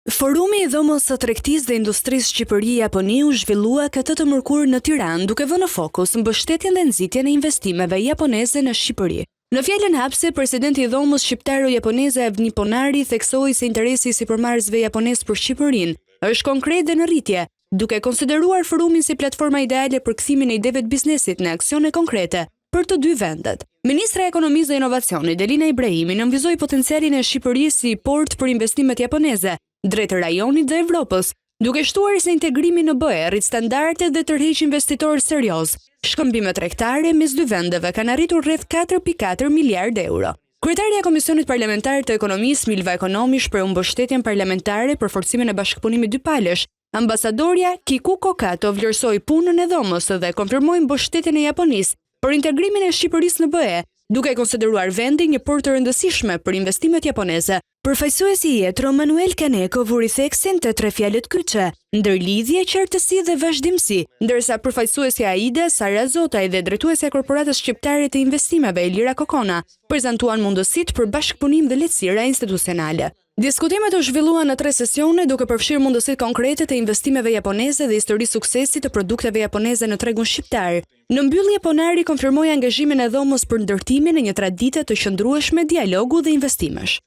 Forumi i Dhomës së Tregtisë dhe Industrisë Shqipëri-Japoni u zhvillua këtë të mërkurë në Tiranë, duke vënë në fokus mbështetjen dhe nxitjen e investimeve japoneze në Shqipëri. Në fjalën hapëse, presidenti i Dhomës Shqiptaro-Japoneze Avni Ponari theksoi se interesi i sipërmarrësve japonezë për Shqipërinë është konkret dhe në rritje, duke konsideruar forumin si platforma ideale për kthimin e ideve të biznesit në aksione konkrete për të dy vendet. Ministrja e Ekonomisë dhe Inovacionit, Delina Ibrahimi, nënvizoi potencialin e Shqipërisë si port për investimet japoneze drejt rajonit dhe Evropës, duke shtuar se integrimi në BE rrit standardet dhe tërheq investitorë seriozë. Shkëmbimet tregtare mes dy vendeve kanë arritur rreth 4.4 miliardë euro. Kryetarja e Komisionit Parlamentar të Ekonomisë, Milva Ekonomi shprehu mbështetjen parlamentare për forcimin e bashkëpunimit dypalësh. Ambasadorja Kikuko Kato vlerësoi punën e dhomës dhe konfirmoi mbështetjen e Japonisë për integrimin e Shqipërisë në BE, duke e konsideruar vendin një portë të rëndësishme për investimet japoneze. Përfaqësuesi i JETRO, Manuel Kaneko vuri theksin te tre fjalët kyçe, ndërlidhje, qartësi dhe vazhdimësi, ndërsa përfaqësuesja e AIDA, Sara Zotaj dhe drejtuesja e Korporatës Shqiptare të Investimeve, Elira Kokona, prezantuan mundësitë për bashkëpunim dhe lehtësira institucionale. Diskutimet u zhvilluan në tre sesione, duke përfshirë mundësitë konkrete të investimeve japoneze dhe histori suksesi të produkteve japoneze në tregun shqiptar. Në mbyllje, Ponari konfirmoi angazhimin e dhomës për ndërtimin e një tradite të qëndrueshme dialogu dhe investimesh.